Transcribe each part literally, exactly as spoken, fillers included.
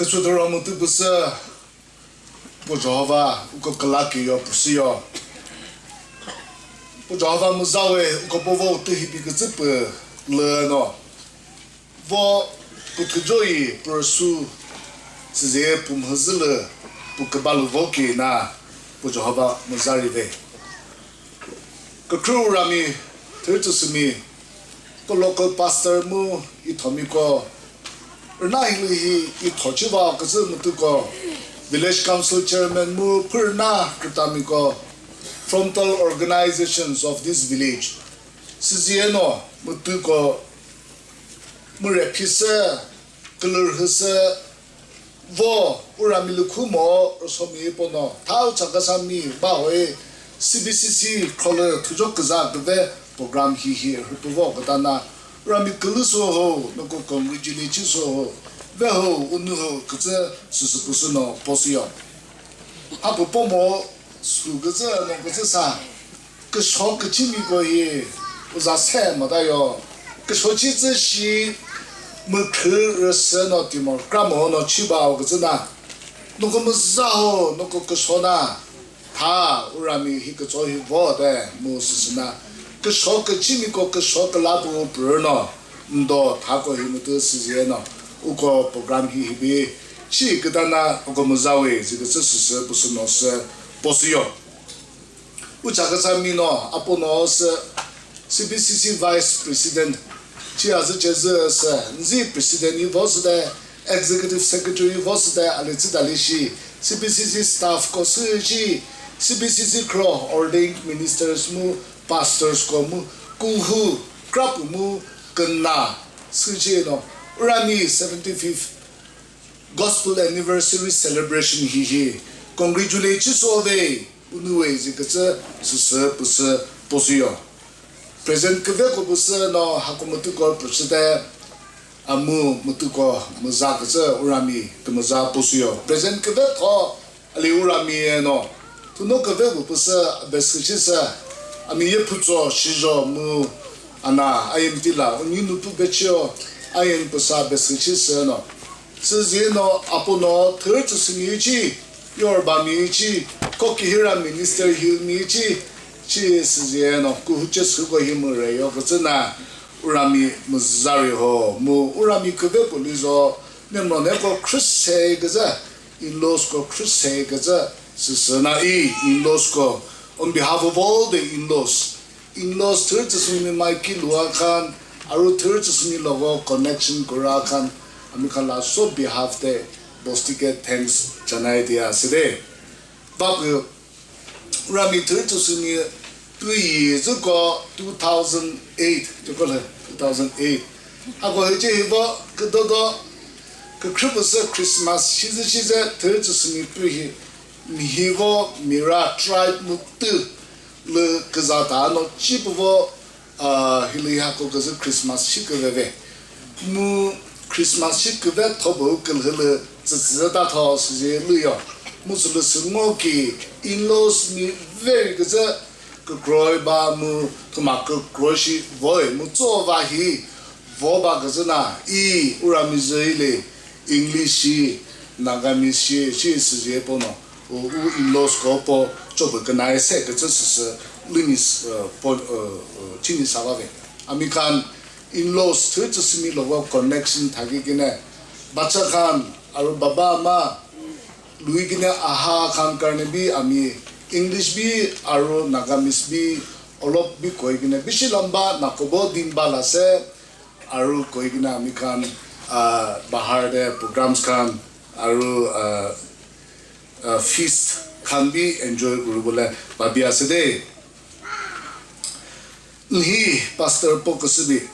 Sudoro mütü püsü, pu Jehova uko külaki yo püsü yo. Pu Jehova müzawe uko povo utü hibi kütsü pü lü no. Vo kuthujo yi pürsu süzeye pu mhüzülü pu kübalu vo ki na pu Jehova müzari ve. Kükru rami thürütsüsümi ko local pastor mu i thomiko rüna hilü hi i thochiva küzü mütüko village council chairman mu pürüna kütamiko frontal organizations of this village. Süziyeno mütüko mürephisü, külürhüsü, vo, urami lükhu mo, rüsomi pono, thau chakasami, bahoi, C B C C, kholü thujo küza küve program hihi rüpüvo kütana, urami külü soho, noko congratulate soho, veho, unuho, kütsü, süsü püsü no, posiyo. Apu pomo, su kütsü, no kütsü sa, küsho küchimiko hi uza se mata yo. Küsho chi tsü shi mükhrü rüsü no timo kramo no chiba o kütsü na. Noko müza ho, noko küsho na. Tha urami hi kütso hi vo de mu süsü na. Küsho küchimiko küsho külapu pürü no. Ndo thako hi mütü süziyeno. Uko program hi hibi. Shi kütana uko müzawe zi kütsü süsü püsü no sü posiyo. Ucha kütsami no apono sü C B C C Vice President chi azü chezü sü nzi President yi vo sü de Executive Secretary yi vo sü de alitsü dali shi C B C C staff ko sü chi C B C C kro ordained ministers mu pastors ko mu kuhu krap mu küna sü chi no urami seventy fifth Gospel Anniversary Celebration hihi congratulate chi so ve. Unuwe zi kütsü süsü püsü posiyo. Present küve ko püsü no hako mütüko püsüte amu mütüko müza kütsü urami tümüza posiyo. Present küve tho ali urami eno. Tuno küve bu püsü besüchise ami ye pütso shijo mu ana ayim tila unyi nupu bechiyo ayim püsa besüchise no. Süzino apono thürütsüsümi chi, Yoruba mi chi, Kokihira Minister Hill mi chi, chi süzino kuhuche süko hi müre yo kütsü na urami müzari ho, mu urami küve polizo, nemno neko Christ say kütsü, in-laws ko Christ say kütsü, süsü na i, in-laws ko, on behalf of all the in-laws, in-laws thürütsüsümi maiki lua khan, aru thürütsüsümi logo connection kura khan, ami khan la so behalf de bostike thanks janai dia side. Bapü rami thürütsüsümi tüyi züko two thousand eight, züko le two thousand eight. Ako hiche hibo küdodo kükhrüpüsü Christmas shizi shize thürütsüsümi pühi mihivo mira tribe mütü lü küza ta no chipüvo, ah, hilü hako küzü Christmas shi küveve. Mu Christmas shi küve thobo külhülü tsütsü ta tho süzi lüyo. Mu sülü sü ngo ki in-laws mi very küzü kükroi ba mu thüma kükroi shi voi mu tso va hi vo ba küzü na i urami zü ile English shi, Nagamese shi, shi süzi pono. U, u in-laws ko po chopü küna ese kütsü süsü lüni, uh, po, uh, uh, chini sava ve. Ami khan in-laws thürütsüsümi logo connection thagi kine. Bacha khan, aru baba ma, lui kine aha khan karne bi ami English bi, aru Nagamese bi, olop bi koi kine. Bishi lamba nakobo din bala se, aru koi kine ami khan, ah, bahar de programs khan, aru, ah, ah, feast khan bi enjoy kuribole babi ase de. Nhi pastor po küsübi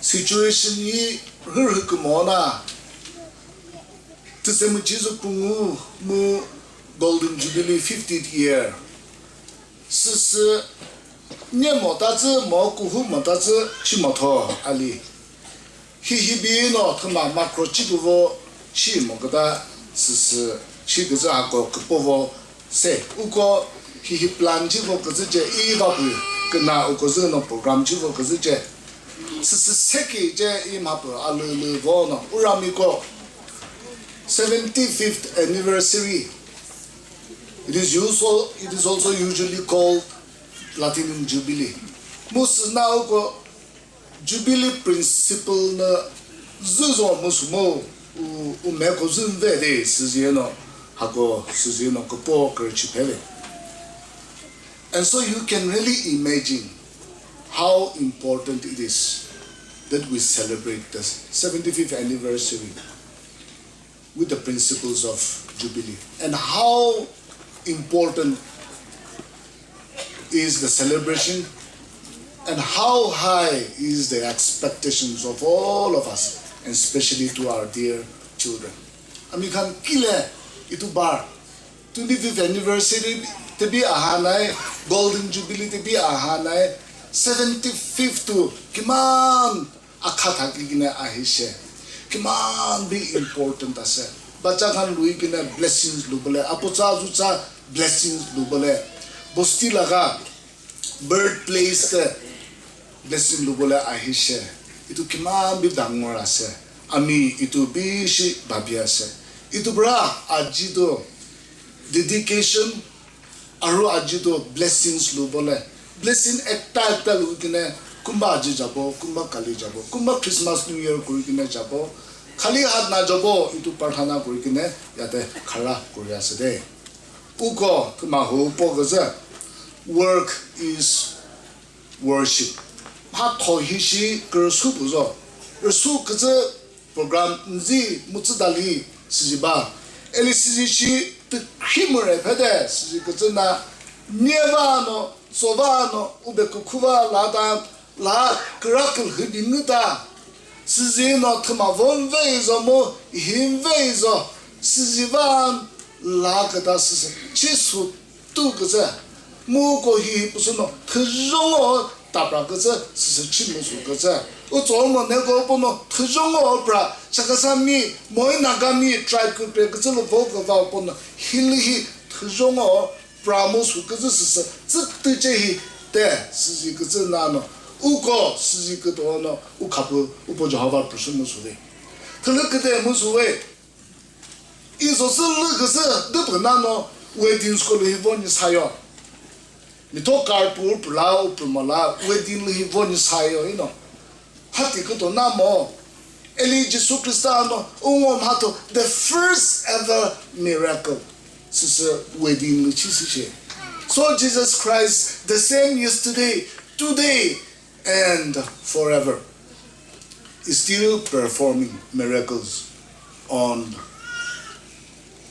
situation yi hürhü kümona tüsemi chizu pungu mu Golden Jubilee fiftieth year. Süsü nye mo tatsü mo kuhu mo tatsü chimotho ali. Hihi bi no thüma makro chikuvo chi mo küta süsü chi küzü hako küpovo se uko hihi plan chivo küzü che i va pü küna uko zü no program chivo küzü che süsü seki che i mha pü alü lü vo no urami ko seventy-fifth anniversary. It is also, it is also usually called Platinum Jubilee. Mu süna uko Jubilee principle na züzo mu sümo u, u meko zü mve de süzino hako süzino kopo kerchi peve. And so you can really imagine how important it is that we celebrate the seventy-fifth anniversary with the principles of Jubilee, and how important is the celebration, and how high is the expectations of all of us, and especially to our dear children. Ami khan kile itu bar twenty-fifth anniversary te bi aha nai, Golden Jubilee te bi aha nai, seventy-fifth tu kiman akha thaki kine ahishe, kiman bi important ase. Bacha khan lui kine blessings lubole, apo cha zu cha blessings lubole, bosti laga birthplace te blessing lubole ahishe. Itu kiman bi dangor ase. Ami itu bishi babi ase. Itu bra aji to dedication aru aji to blessings lubole. Blessing ekta ekta lu kine kumba aji jabo, kumba kali jabo, kumba Christmas New Year kuri kine jabo. Khali hat na jabo, itu prarthana kuri kine yate khara kuri ase de. Uko thüma hu po küzü, work is worship. Mha tho hi shi kürüsu püzo. Rüsu küzü program nzi mütsü dali süzi ba. Eli süzi shi tükhri müre phede süzi küzü na nye va no, so va no, ube kükhu va la da, la kıra külhü bi ngü da. Süzi no thüma von ve izo mu, hin ve izo. Süzi van la küta süsü. Chi su tu küzü. Mu ko hi püsü no thüzhongo tapra küzü, süsü chi mu su küzü. U tso mo ne ko pono thüzhongo pra, Chakhesangmi, moi Nagami, tribe küpe küzü lo vo küva pono, hili hi thüzhongo pra mu su küzü süsü, zü tüce hi te, süzi küzü nano, u ko, süzi küto no, u khapü, u po Jehovah püsü mu su ve. Thülü küte mu su ve. Izo sü lü küsü dü pü nano wedding school hi vo ni sayo. Mitho card pü pü la u pü mo la wedding lü hi vo ni sayo ino. Hati küto na mo. Eli Jesu Krista no ungo mhatho the first ever miracle. Süsü wedding lü chi süshe. So Jesus Christ, the same yesterday, today, and forever is still performing miracles on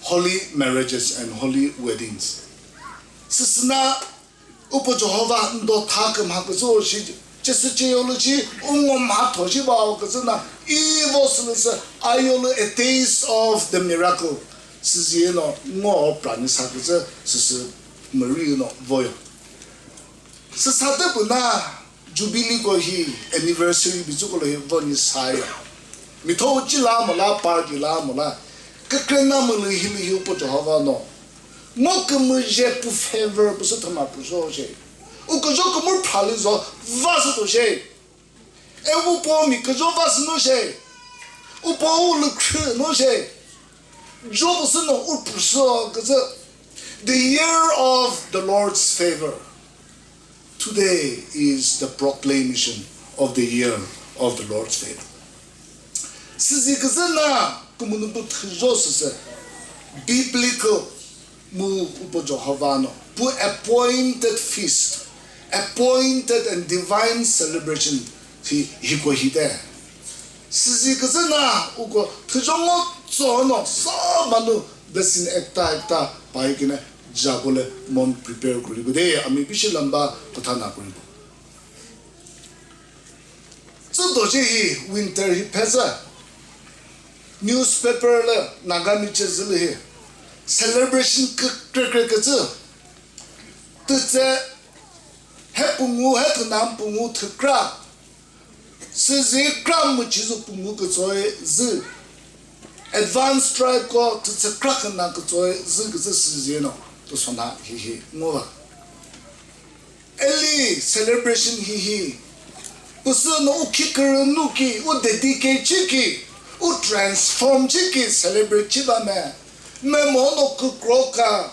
holy marriages and holy weddings. Süsüna upo Jehovah ndo tha kümha küzü shi chesü cheyolü shi ungo mhatho shi bao küzü na ivo sülüsü ayolü a taste of the miracle. Süzi no ngo prani sa küzü süsü mürü no voyo. Süsa te pü na Jubilee ko hi anniversary bi tsü ko lo hi vo ni sa ya. Mitho uchi la mo la party la mo la. Kükre na mülü hi lü hi upo Jehovah no. Ngo kümüzhe pü favor pü sü thüma pü so she. U küzho kümür phali zo va sü to she. E upo mi küzho va sü no she. Upo u lü khrü no she. Job sü no u pü so küzü. The year of the Lord's favor. Today is the proclamation of the year of the Lord's favor. Süzi küzü na kümünu pü thüzho süsü biblical mu upo Jehovah no pu appointed feast, appointed and divine celebration hi hiko hite. Süzi küzü na uko thüzho ngo tso no sa manu blessing ekta ekta pai kine jabole mon prepare kuri bu de ami bishi lamba kotha na kuri bu. Tsü doji hi winter hi phezü. Newspaper lü Nagami chezülü hi celebration kükrekre kütsü. Tütse he pungu, he thünam pungu thükra. Süzi kra müchizu pungu kütsoi zü. Advanced tribe ko tütse kra küna kütsoi zü kütsü süzi no. Tusona hihi nguva. Eli celebration hihi. Püsü no u khi kürünu ki, u dedicate chi ki. U transform chiki celebrate chiva me. Me mono kükro ka.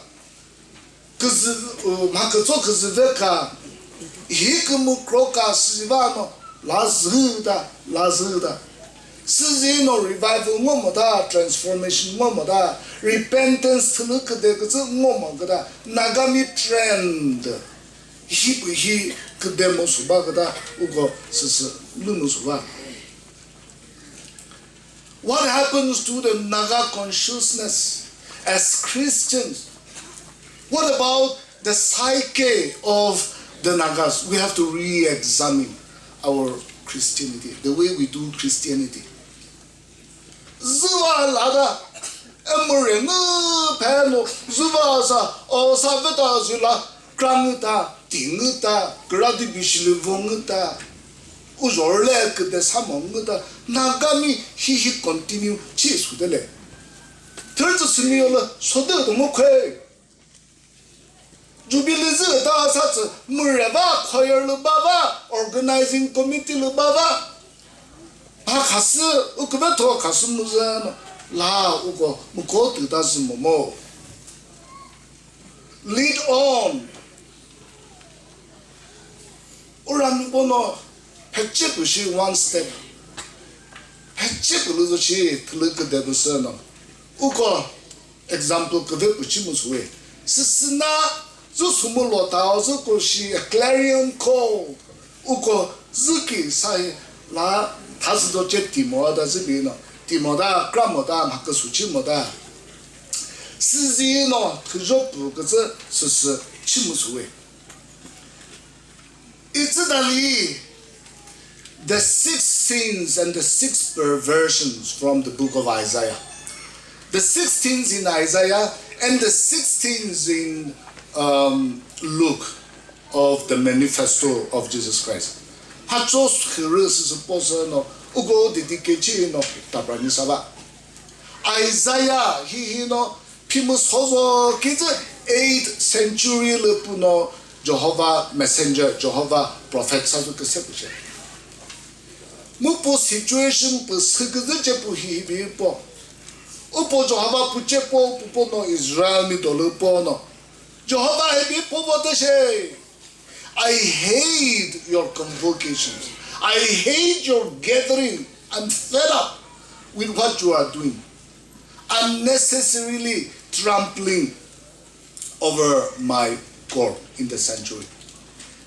Küzü, uh, mha kütso küzü ve ka. Hi kümükro ka süzi va no. La zü da, la zü da. Süzi no revival ngo mo da, transformation ngo mo da, repentance thülü küde küzü ngo mo küda. Nagami trend. Hi pü hi küde mo suba küda. Uko süsü lü mo suba. What happens to the Naga consciousness as Christians? What about the psyche of the Nagas? We have to re-examine our Christianity, the way we do Christianity. Züva lada, emure ngü pheno, züva sa, o sa veta züla, kra ngü ta, ti ngü ta, kra di bishili vo ngü ta. Uzorle küde samo ngü ta, Nagami hihi continue chi sudele. Thürütsü sümiyole sode do mo khwe. Jubilee zü ta sa tsü müreva choir lü bava, organizing committee lü bava. Ha khasü, u küvetho khasü müzü no, la uko, müko tü ta zü momo. Lead on. Ura mi bono, pheche pü shi one step. Pheche pü lü zo shi thülü küde pü sü no. Uko, example küve pü chi mu suwe. Süsüna, zu sumu lo ta, zu ko shi a clarion call. Uko zü ki sa hi la tha sü do che timo da zü bi no. Timo da, kra mo da, mha küsu chi mo da. Süzi no, thüjo pü küzü süsü chi mu suwe. Itsü dali, the six sins and the six perversions from the book of Isaiah. The six sins in Isaiah and the six sins in, um, Luke of the manifesto of Jesus Christ. Ha cho khürü süsü posü no, uko dedicate chi no, taprani saba. Isaiah hi hi no, phimü sozo kizü eighth century lü pü no Jehovah messenger, Jehovah prophet sa zü küse pü che. Mu pü situation pü sü küzü che pü hi hi bi po. U po Jehovah pü che po, pü po no Israel mi dolü po no. Jehovah hi bi po po te she. I hate your convocations. I hate your gathering. I'm fed up with what you are doing. Unnecessarily trampling over my court in the sanctuary.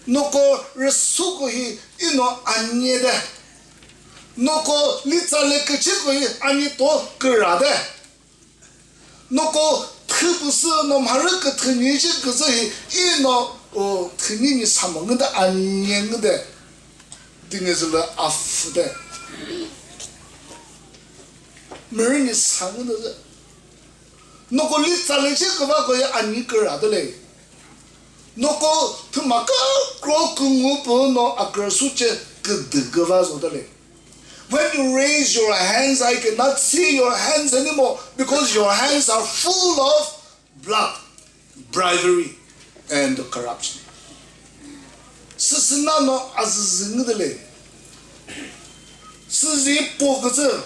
Noko rüsuko hi ino anyede. Noko litsa le küchiko hi anyi to kürade. Noko thüpüsü no mharü küthünyi shi küzü hi, i no, o, thünyi ni samo ngüde, anye ngüde. Dinge zülü afü de. Mürü ni sa ngüde zü. Noko litsa le shi küva ko ya anyi kürade le. Noko thüma kükro küngu pü no akürüsüce küdü küva zode le. When you raise your hands, I cannot see your hands anymore because your hands are full of blood, bribery, and corruption. Süsüna no azüzü ngüdele. Süzi po küzü.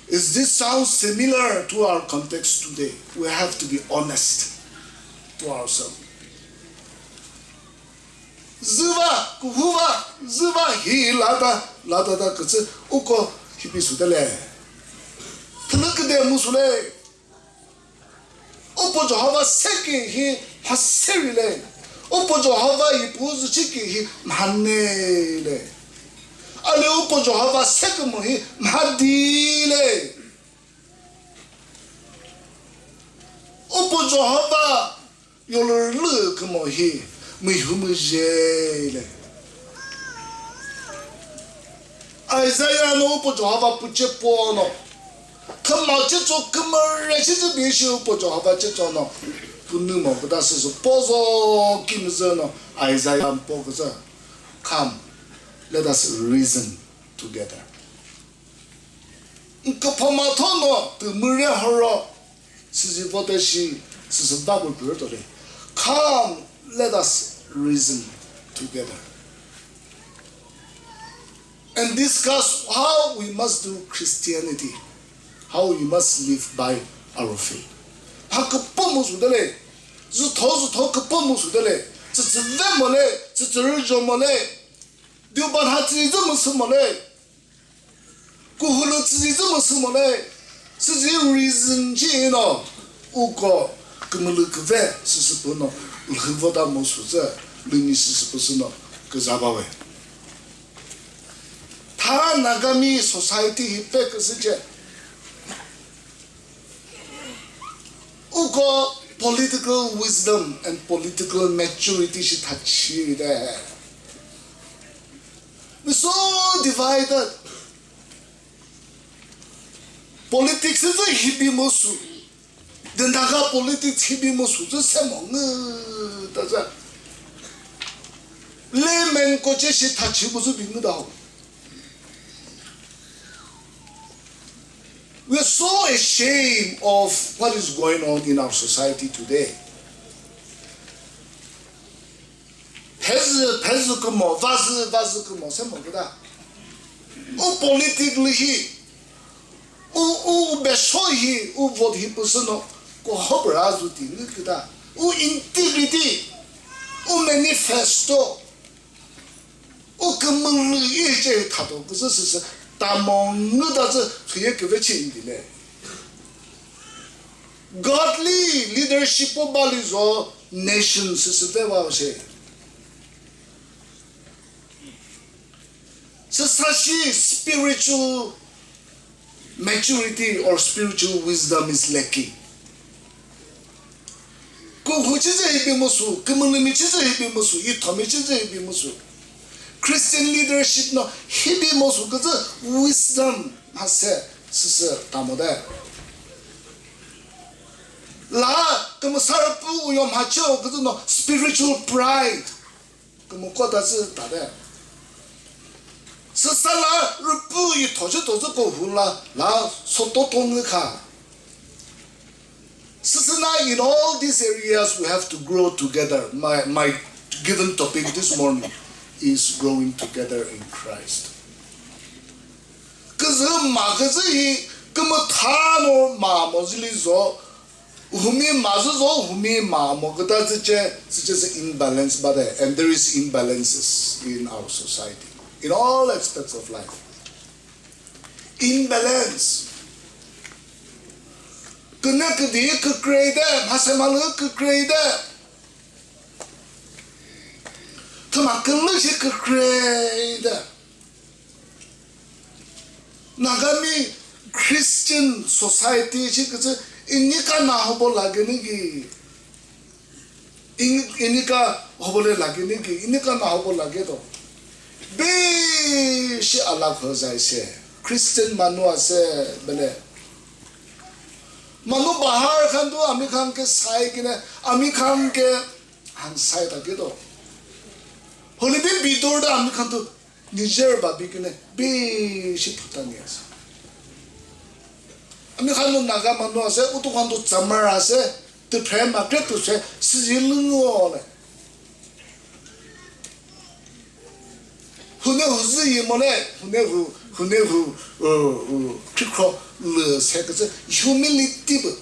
Is this sound similar to our context today? We have to be honest to ourselves. Züva, kuhuva, züva hi lada, lada da kütsü, uko hipi sudele. Thülü küde mu sule. Upo Jehovah seki hi mhaseri le. Upo Jehovah yi pu zü chiki hi mhane le. Ale upo Jehovah seki mu hi mhadi le. Upo Jehovah yolü lü kümo hi mühü müzhe le. Isaiah no upo Jehovah puche po no. Thüma checho kümüre shi zü bi shi upo Jehovah checho no. Pünü mo küta süsü pozo kimzü no. Isaiah po küzü. Come, let us reason together. Nküphoma thono tümüre horo süzi vote shi süsü Bible pürü tole. Come, let us reason together. and discuss how we must do Christianity, how we must live by our faith. Ha küpü mu sü de le, zütho zütho küpü mu sü de le, tsütsü ve mo le, tsütsü rüjo mo le, diuba ha tsütsü mu sü mo le, kuhulü tsütsü mu sü mo le, tsütsü reason chi no, uko kümülü küve süsü pü no, lhü vota mu sü tsü, lüni süsü pü sü no, küza ba we. Tha Nagami society hi pe küsüce. Uko political wisdom and political maturity shi thachi de. We so divided. Politics is a hibi musu. The Naga politics hibi musu zü semo ngü ta zü. Layman ko che shi thachi bu zü bi ngü da ho. We are so ashamed of what is going on in our society today. Phezü, phezü kümo, vazü, vazü kümo, se mo küta. U politically hi, u, u, u besho hi, u vote hi püsü no, ko hopra zu ti ngü küta. U integrity, u manifesto, u kümülü i che thato küzü süsü, tamo ngü ta zü, hüye küve chi indi le. Godly leadership po balizo nation süsü ve wa she. Süsa shi spiritual maturity or spiritual wisdom is lacking. Kuhu chizü hibi musu, kümülümi chizü hibi musu, ithomi chizü hibi musu. Christian leadership no hibi musu küzü wisdom mhase süsü tamo de. La kümüsa rüpü uyo mhache o küzü no spiritual pride. Kümüko ta zü ta de. Süsa la rüpü yi thoche tozü ko hu la, la soto tongü kha. Süsüna, in all these areas, we have to grow together. My, my given topic this morning is growing together in Christ. Küzü ma küzü hi kümütha no ma mo zili zo, humi ma zü zo, humi ma mo küta zü che, zü che zü imbalance ba de, and there is imbalances in our society, in all aspects of life. Imbalance. Küne küdi kükre de, mhase malü kükre de. Thüma külü shi kükre de. Nagami Christian society shi küzü inika na hobo lage niki. In-, inika hobo le lage niki, inika na hobo lage to. Be shi alak ho zai se. Christian manu ase bele. Manu bahar khan tu ami khan ke sai kine, ami khan ke han sai ta ke to. Holiday bidor da ami khan tu Niger ba bi kine bi shi phuta ni ase. Ami khan no Naga manu ase, utu khan to Chamar ase, tüphe ma kre tu se, sizi lüngo le. Hune hu zü yi mo le, hune hu, hune hu, uh, uh, khikro lü se küzü humility bu.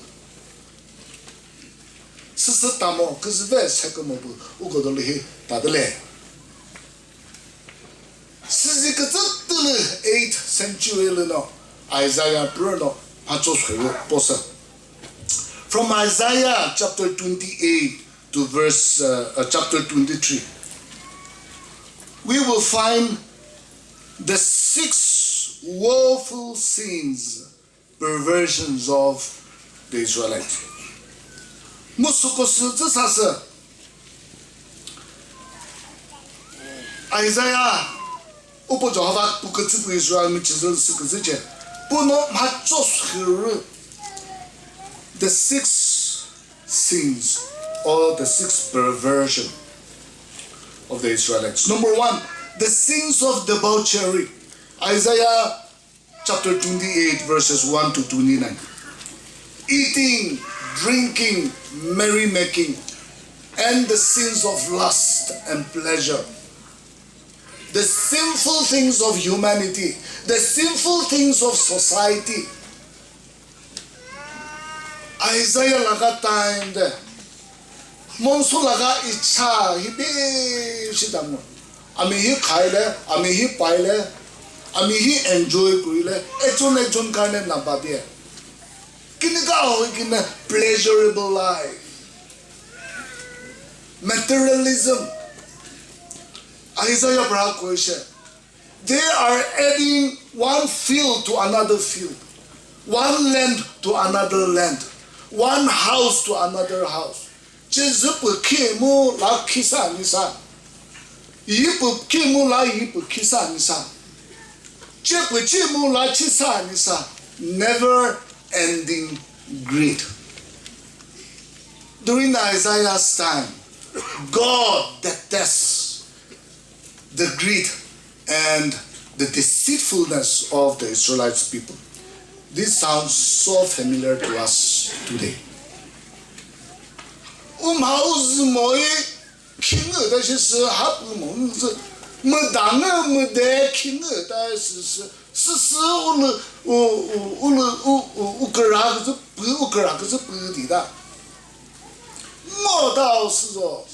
Süsü tamo küzü ve se kümo bu, uko do lü hi ta de le. Süzi kütsü tülü eighth century lü no Isaiah prü no mhacho sürü posü. From Isaiah chapter twenty-eight to verse, uh, uh, chapter twenty-three, we will find the six woeful sins perversions of the Israelites. Mu süko sü tsü sa sü Isaiah upo Jehovah pu kütsü pu Israel mi chizü sü kütsü che. Pu no mhacho sürü the six sins or the six perversion of the Israelites. Number one, the sins of debauchery. Isaiah chapter twenty-eight, verses one to twenty-nine. Eating, drinking, merrymaking, and the sins of lust and pleasure. The sinful things of humanity, the sinful things of society. Isaiah laga time de, monso laga icha hi be shi damu. Ami hi khaile, ami hi paile, ami hi enjoy kurile, ekjon ekjon karne nababie. Kini ka ho kine pleasurable life. Materialism. Isaiah pra koishe. They are adding one field to another field, one land to another land, one house to another house. Che zü pü khi mu la khi sa ni sa. Yi pü khi mu la yi pü khi sa ni sa. Che pü chi mu la chi sa ni sa. Never ending greed. During Isaiah's time, God detests the greed and the deceitfulness of the Israelites people. This sounds so familiar to us today. Umha uzü moi khinü ta shi sü hap mo zü, müdangü müde khinü ta shi sü, sü sü ulü, u, u, ulü, u, u, ukra küzü pü, ukra küzü pü di ta. Ngo ta o sü zo.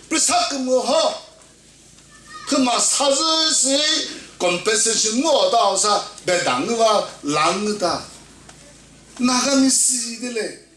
Prisa kümü ho. Thüma sazü si compensation ngo ta sa bedang va lang ta. Naga mi si de le.